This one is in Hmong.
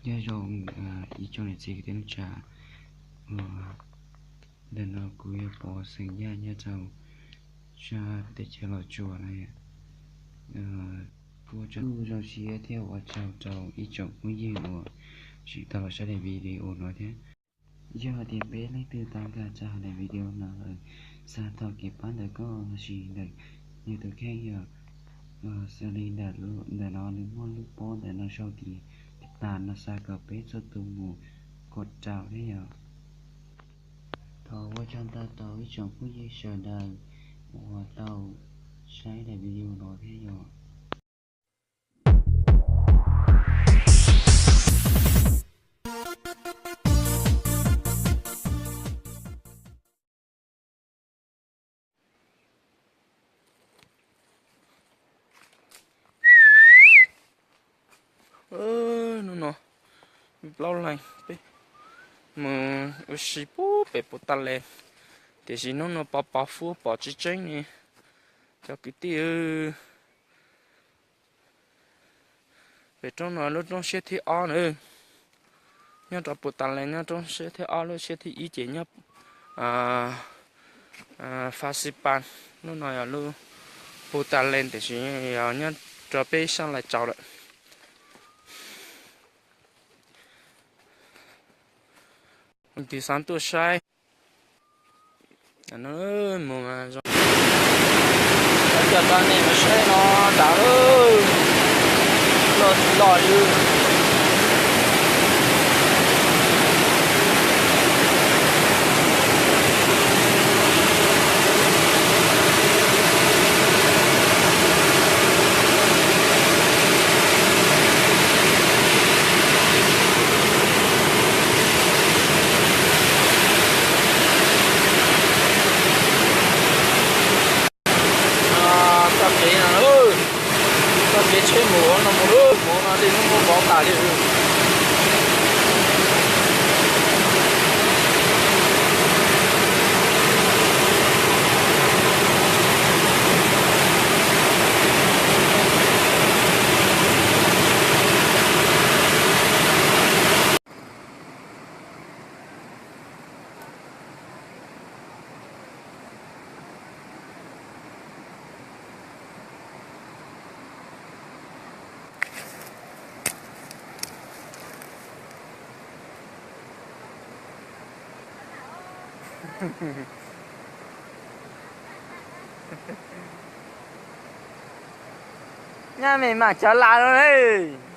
Nyob zoo ib tsoom niam txiv kwv tij neej tsa, ntawm no kuv yog Pov xeem Yaj nyob rau sab teb chaws Los Tsuas no. Kuv ua tsaug zoo siab thiab ua tsaug rau ib tsoom phooj ywg uas tseem tau los saib daim video no thiab. Yog hais tias peb leej twg tau nkag rau hauv daim video no lawm, xa tau kev pab ntawm koj lossis ntawm nws tus kheej yog, xws li ntawm no nws muaj lub pob ntawm no sau tias tas no, xa kom peb txhua tus mus kom raum thiab yom. Thov ua tsaug ntau rau ib tsoom phooj ywg sawv daws uas tau saib daim video no thiab yom. Hnub no plaub leeg peb mus ua si puag pem Puv Tas Les, tiam sis hnub no pov pov fuab pom tseeb tseeb ne cov kwv tij. Pem roob no lub roob siab thib ob na, nyob rau Puv Tas Les nyob roob siab thib ob, lub siab thib ib ces nyob Fa Xis Pas, lub no yog lub Puv Tas Les tiam sis yog nyob rau peb sab Lais Tsaus lawm. Tus xav tuaj saib mus, coj nej mus saib no nrad, loj tsis loj li. Txoj kev no, txoj kev tsheb mus no mus, mus no dej muab muab vov tas li. Nyaj me mas cov las lawm.